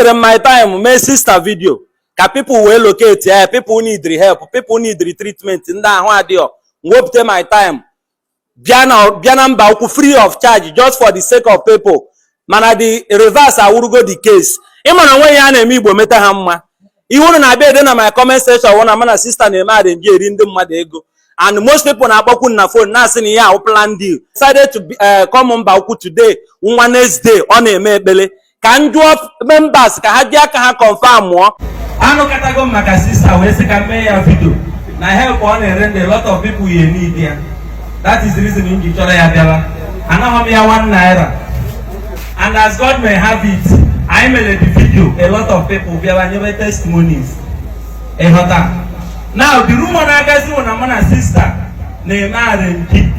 Ewepụtara m my time mee sister video ka people wee locate ya. People need help, people need treatment, ndị ahụ adịghọ. Wepụta my time bịa na mba ukwu free of charge, just for the sake of people. Mana the reverse awurugo the case. Ịma na onwe ya na-eme Igbo meta ha mma. Ihe unu na-abịa ede na my comment section wụ na mana sister na-eme arrange, eri ndị mmadụ ego, and most people na-akpọkwu na phone na-asị na ihe ahụ plan deal. Decided to come mba ukwu today, nwa Wednesday, ọ na-eme ekpele ka m jụọ members ka ha ji aka ha confirm mụọ. Anụkatago m maka sister wee sị ka m mee ya video na help ọ na-ere ndị, a lot of people ya need ya. That is the reason m ji chọrọ ya bịara. Anaghị m ya ₦1, and as God may have it, anyị mere the video, a lot of people bịara nyebe testimonies. Ịghọta? Now, the rumor na-agazi wụ na mụ na sister na-eme arrange.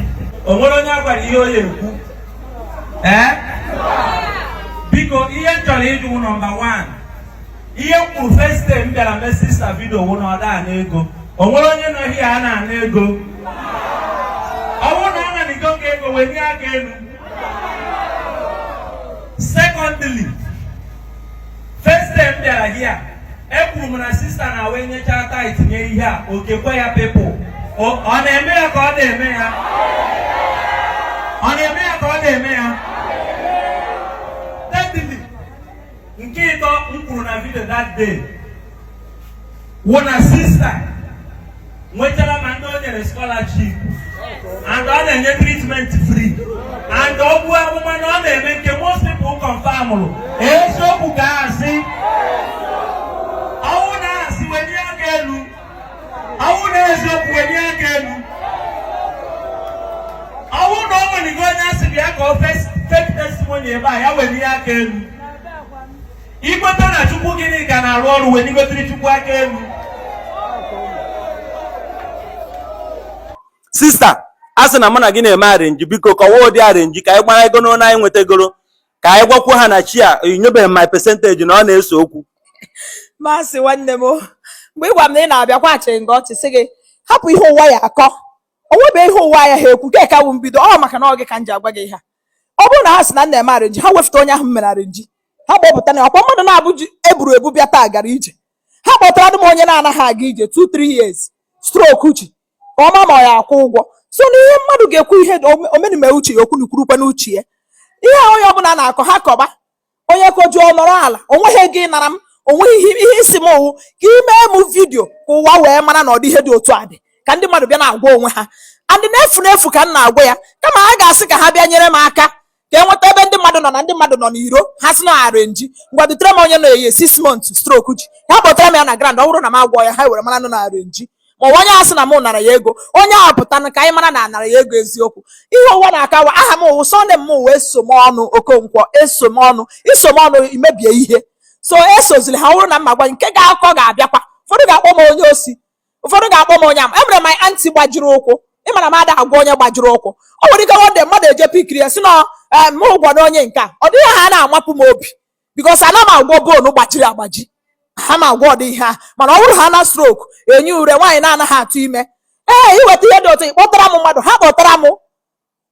O nwere onye a gwara ihe o ya ekwu? Ee, biko, ihe m chọrọ ịjụ, number one, ihe m kwuru first day m bịara mee sister video wụ na ọ daa na ego. O nwere onye nọ here a na-ana ego? Ọ bụrụ na a na-ego ka ego, wenye aka elu. Secondly, first day m bịara here, ekwuru m na sister na wee nyechaa tithe nye ihe a okekwe ya people. Ọ na-eme ya ka ọ na-eme ya? Ọ na-eme ya ka ọ na-eme ya? Thirdly, nke ịtọ m kwuru na video that day wụ na sister nwetara ma ndị o nyere scholarship, and ọ na-enye treatment free, and ọ bụ amụma na ọ na-eme nke most people confirmụrụ. Eziokwu ka asị? Ọnwụ na asị, wenye aka elu. Ọnwụ na eziokwu, wenye aka elu. Ọnwụ na o nwere onye asị bịa ka o fake testimony ebe a, ya wenye aka elu. Ikweta na Chukwu gịnị ka na-arụ ọrụ, wenigotiri Chukwu aka elu. Sister, a sị na mụ na gị na-eme arrange. Biko kọwaa ụdị arrange ka anyị gbara ego n'ọnụ anyị nwetagoro, ka anyị gwakwuo ha na chi a enyebeghị my percentage na ọ na-ese okwu. Masị nwanne m, mgbe ị gwa m na ị na-abịakwa, achịrị nga ọchị, sị gị hapụ ihe ụwa ya akọ. O nwebe ihe ụwa ya ha ekwu nke ka wụ mbido ọ, maka na ọ gị ka m ji agwa gị ihe a. Ọ bụrụ na ha sị na m na-eme arrange, ha wefụta onye ahụ m mere arrange, ha kpọpụta na ọkwa mmadụ na-abụ ji eburu ebu bịa taa gara ije. Ha kpọtara m onye na-anaghị aga ije 2-3 years, stroke ji, ka ọ ma ma ọ ya akwụ ụgwọ. So na ihe mmadụ ga-ekwu, ihe omenime uche ya okwu n'ukwurukwe n'uche ya, ihe a onye ọbụla na-akọ, ha kọba. Onye kojuo nọrọ ala, onweghị ego ịnara m, onweghị ihe isi m wụ ka ị mee m video ka ụwa wee mara na ọ dị ihe dị otu a dị, ka ndị mmadụ bịa na-agwa onwe ha. And n'efu n'efu ka m na-agwa ya, kama ha ga-asị ka ha bịa nyere m aka ka e nweta ebe ndị mmadụ nọ na ndị mmadụ nọ n'iro, ha sị na arrange. Ngwa, dutere m onye nọ eye 6 months stroke ji, ha kpọtara m ya na ground. Ọ bụrụ na m agwọ ya, ha were mara nọ na arrange, ma ọ bụ onye a sị na mụ nara ya ego, onye ahụ pụta ka anyị mara na anara ya ego eziokwu. Ihe ụwa na-akawa aha m wụ sọnde m wee so m ọnụ Okonkwo, eso m ọnụ, iso m ọnụ imebie ihe. So esoziri ha. Bụrụ na mma gwa nke ga-akọ ga-abịakwa, ụfọdụ ga-akpọ m onye osi, ụfọdụ ga-akpọ m onye ama. Emere my aunty gbajiri ụkwụ, ịmara m ada agwa onye gbajiri ụkwụ. O nwere ike one day mmadụ eje pikiri ya si na m ụgwọ na onye nke a. Ọ dịghị ha na-amapụ m obi, because ana m agwọ bone gbajiri agbaji, ha ma agwọ ọdị ihe a. Mana ọ bụrụ ha na stroke enye ure nwaanyị na-anaghị atụ ime, ee, iweta ihe dị otu, kpọtara m mmadụ, ha kpọtara m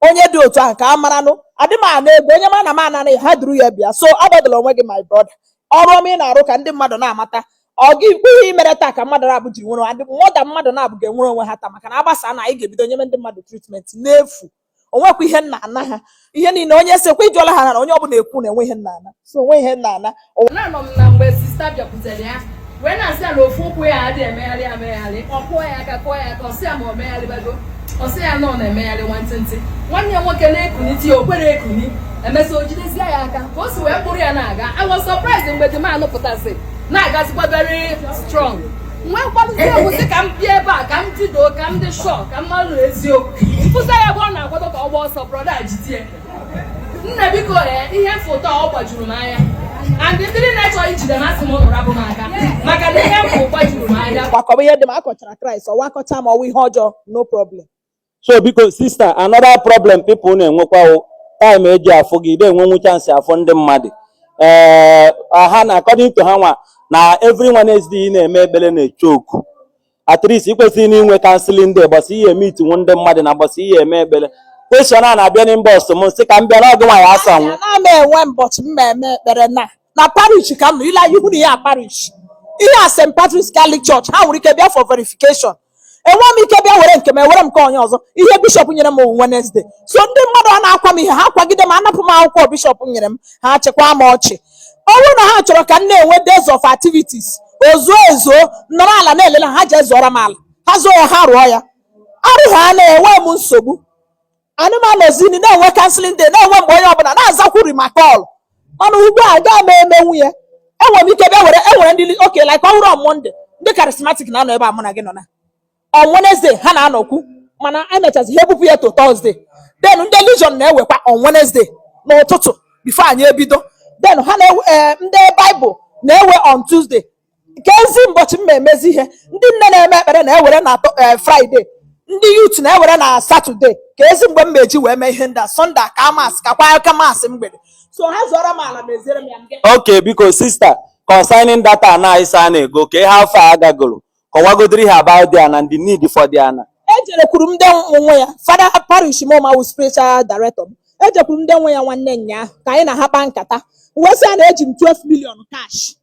onye dị otu ahụ ka a maranụ. Adị m ana ego onye mara na m anana ya, ha duru ya bịa. So agbadala onwe gị, my brother. Ọrụ ọma ị na-arụ ka ndị mmadụ na-amata ọ gị ikwu ihe imere taa ka mmadụ na-abụ jiri nwere onwe mmadụ, mmadụ na-abụ ga-enwere onwe ha taa, maka na agbasa na anyị ga-ebido nyeme ndị mmadụ treatment n'efu. Onwekwa ihe nna ana ha, ihe niile onye sekwa ịjụọla ha na onye ọbụla ekwu na enwe ihe nna ana, so onwe ihe nna ana. Na-anọ m na mgbe sister bịakwutere ya wee na-asị ya na ofu ụkwụ ya adịghị emegharị emegharị. Ọ kụọ ya aka, kụọ ya aka, ọ sị ya ma ọ megharịbago. Ọ sị ya na ọ na-emegharị nwantịntị. Nwanne ya nwoke na-ekunite ya, o kwere ekuni. Emesịa, o jidezie ya aka ka o si wee kpụrụ ya na-aga. I was surprised mgbe the man pụtasị na-agazikwa very strong. Nwee kwadụzie egwu sị ka m bịa ebe a ka m jido, ka m dị sure, ka m malụ eziokwu. Mfụsa ya bụ ọ na-akwado ka ọ gbaa ọsọ, brother jitie. Nna, biko, ee, ihe foto a ọ gbajuru m anya, and ndị na-achọ ijide m asị m ụnụ rapụ m aka, maka na ihe mfụ gbajuru m anya. Gbakọba ihe dị m akọchara Kraịst, ọwa akọcha ma ọwa ihe ọjọọ, no problem. So biko sister, another problem people na-enwekwa wụ time eji afụ gị ide enwenwu chance afụ ndị mmadụ. Ee, ha na according to ha nwa na every Wednesday ị na-eme ekpere na-eche oku. At least ị kwesịrị na inwe counseling day gbasa ihe eme itinwu ndị mmadụ na gbasa ihe eme ekpere. Question a na-abịa n'inbox m, sị ka m bịa n'ọgụ nwaanyị asanwụ. Ana m enwe mbọchị m eme ekpere na Na parish ka m nọ. Ile anya ihu na ihe a parish, ihe a St. Patrick's Catholic Church. Ha nwere ike bịa for verification. Enwe m ike bịa were nke m, ewere m nke onye ọzọ. Ihe bishọp nyere m wụ Wednesday. So ndị mmadụ a na-akwa m ihe, ha kwagide m, anapụ m akwụkwọ bishọp nyere m, ha chịkwa m ọchị. Ọ bụrụ na ha chọrọ ka m na-enwe days of activities, ozuo ezuo, nọrọ ala na-elele ha, jee zụọrọ m ala. Ha zụọ ya, ha rụọ ya, arụ ha na-enwe m nsogbu. Anụmanụ na-enwe counseling day, na-enwe mgbe onye ọbụla na-azakwuri ma call. Mana ugbu a gaa m emenwu ya, enwere m ike bịa were. Enwere ndị oke like ọhụrụ, on Monday ndị charismatic na-anọ ebe a mụ na gị nọ na. On Wednesday ha na-anọkwu, mana emechazi ha ebupụ ya to Thursday. Then ndị Legion na-ewekwa on Wednesday n'ụtụtụ before anyị ebido. Then ha na ndị Bible na-ewe on Tuesday. Ka ezi mbọchị m emezi ihe, ndị nne na-eme ekpere na-ewere na Friday, ndị youth na-ewere na Saturday. Ka ezi mgbe m meji wee mee ihe ndị a? Sunday ka mass, kakwa aka mass mgbede. So ha zụọrọ m ala, meziere m ya nke. Okay, biko sister, concerning data na isa a na-ego ka ihe afọ a agagoro, kọwagodiri ha about the ana and the need for the ana. Ejerekwuru m ndị nwe ya. Fada parish m ma wụ spiritual director m. Ejekwuru m ndị nwe ya nwanne nya ka anyị na ha kpaa nkata, wee sị ya na eji m 12 million cash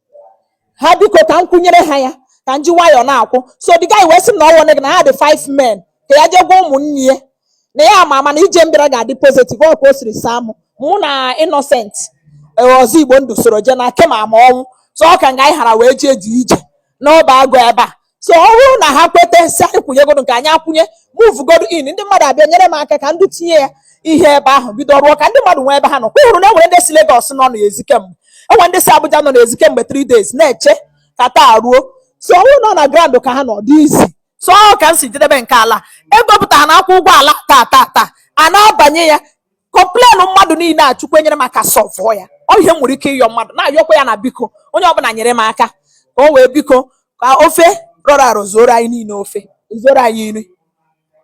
ha, biko ka m kwụnyere ha ya, ka m ji nwayọọ na-akwụ. So the guy wee sị m na ọ wụ na ha dị 5 men, ka ya jee gwa ụmụnne ya na ya ama ama na ije mbịara ga-adị positive. Ọ ka o siri saa mụ, mụ na Innocent ọzọ Igbo ndụ soro jee na kema ama ọnwụ. So ọ ka nga anyị hara wee jee dị ije n'ọba agụ ebe a. So ọ bụrụ na ha kwete si anyị kwụnyegodo nke anyị akwụnye, move godo in, ndị mmadụ abịa nyere m aka ka ndị tinye ya ihe ebe ahụ, bido rụọ, ka ndị mmadụ nwee ebe ha nọ. Kwa hụrụ na enwere ndị si Lagos nọ n'ezi kemgbe, enwere ndị si Abuja nọ n'ezi kemgbe 3 days na-eche ka taa ruo. So ọ bụrụ na ọ na ground ka ha nọ dị izi. So ọ ka m si jedebe nke ala ego pụtara na akwụ ụgwọ ala taa taa taa a na-abanye ya. Complain mmadụ niile a, Chukwu enyere m aka solve ya. Ọ ihe m nwere ike ịyọ mmadụ, na-ayọkwa ya na biko, onye ọbụla nyere m aka ka o wee biko ka ofe rọrọ arọ zuoro anyị niile, ofe zuoro anyị nri.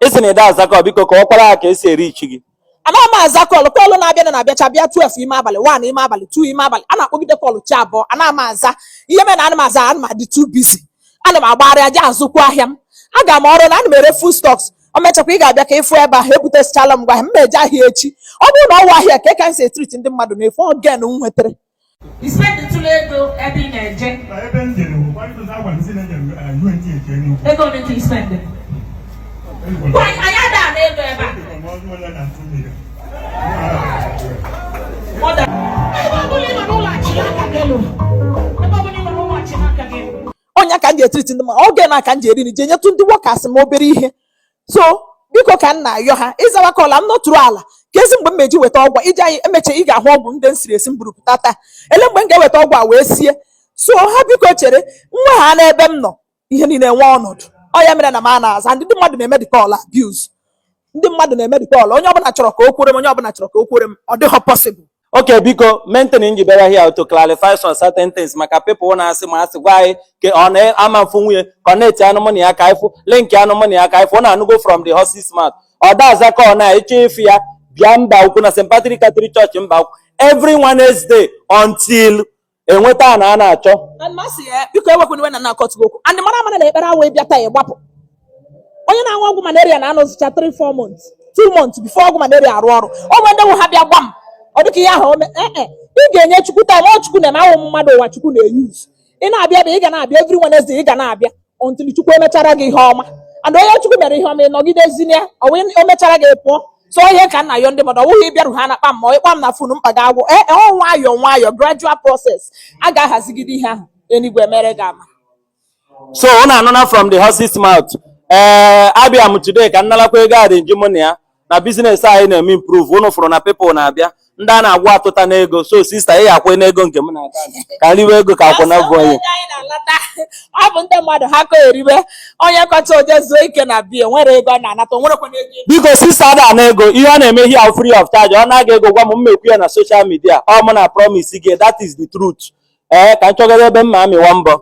Isi na ide azakọ, biko kọwakwara ha ka esi eri ichi gị. Anaghị m aza call. Call na-abịa na na-abịacha bịa 12 ime abalị, 1 ime abalị, 2 ime abalị, a na-akpọgide call chi abụọ, anaghị m aza. Ihe mere na ana m aza, ana m adị too busy, ana m agbagharị aja azụkwu ahịa m, aga m ọrụ na ana m ere food stocks. O mechakwa, ị ga-abịa ka ịfụ ebe ahụ ebutesichala m ngwa ahịa m ma eje ahịa echi. Ọ bụrụ na ọwa ahịa ka ka m si e-treat ndị mmadụ na-efu ogen m nwetara. Ispendịtụla ego ebe ị na-eje? Ebe m jere, ụfọdụ agwa m si na ejere UNTH Enugu. Ego ole ka ispendị? Gwa anyị, ada na ego ebe a. More than 2 million. More than- Ebe ọ bụla ị nọ n'ụlọ, achịla aka gị elu. Ebe ọ bụla ị nọ n'ụlọ, achịla aka gị elu. Ọnya ka m ji e-treat ndị mmadụ oge na ka m ji eri nri, ji enyetụ ndị workers m obere ihe. So biko, ka m na-ayọ ha ịzawa call m nọtụrụ ala ka ezi mgbe m meji weta ọgwụ iji anyị emecha. Ị ga-ahụ ọgwụ ndị m siri esi m buru pụta taa. Ele mgbe m ga-eweta ọgwụ a wee sie. So ha biko chere nwa ha n'ebe m nọ, ihe niile nwee ọnọdụ. Ọ ya mere na m a na-aza. Ndị mmadụ na-eme the call abuse, ndị mmadụ na-eme the call. Onye ọbụla chọrọ ka o kwere m, onye ọbụla chọrọ ka o kwere m, ọ dịghọ possible. Okay, biko, main thing m ji bịara here to clarify some certain things maka people na-asị ma asị gwa anyị ka ọ na-ama mfu nwunye connect anụ mụ na ya, ka ịfụ link anụ mụ na ya, ka ịfụ ọ na-anụgo from the horse's mouth. Ọ da aza ka ọ na-eche ịfụ ya, bịa mba ukwu na St. Patrick Catholic Church, mba ukwu, every Wednesday until enweta na a na-achọ. And masị ya, biko, ewekwana iwe na na-akọtụ gị okwu. And mara amara na ekpere awụ ịbịa taa ịgbapụ. Onye na-aṅụ ọgwụ malaria na-anọzicha 3 4 months, 2 months before ọgwụ malaria arụ ọrụ. O nwere ndị wụ ha bịa gbam, ọ dịka ihe ahụ ome. Ee, ị ga-enye Chukwu time. Ọ Chukwu na-eme, awụ mmadụ ụwa Chukwu na-eyuzu. Ị na-abịa bịa, ị ga na-abịa every Wednesday, ị ga na-abịa until Chukwu emechara gị ihe ọma. And onye Chukwu mere ihe ọma, ị nọgidezini ya, ọ wee o mechara gị pụọ. So ihe ka nna yọ ndị mmadụ, ọ wụghị ịbịarụ ha na kpam ma ịkpa m na phone mkpa ga-agwụ. Ee, ọ nwayọọ nwayọọ, gradual process, a ga-ahazigide ihe ahụ, enigwe mere gị ama. So unu anụna from the horse's mouth. Ee, abịa m today ka m nalakwa ego a dị nji mụ na ya na business anyị na-eme improve. Unu fụrụ na people na-abịa, ndị a na-agwụ atụta n'ego. So sister, ị akwe n'ego nke m na account ka nriwe ego ka akwụna bụ onye. Anyị na-alata, ọ bụ ndị mmadụ ha kọ eribe. Onye kọcha oje zuo ike na bie nwere ego ọ na-anata, o nwerekwana ego. Biko, sister ada ana ego. Ihe ọ na-eme here free of charge. Ọ na-aga ego, gwa m, mmekwu ya na social media. Ọ mụ na promise gị, that is the truth. Ee, ka m chọgara ebe m ma amịwa mbọ.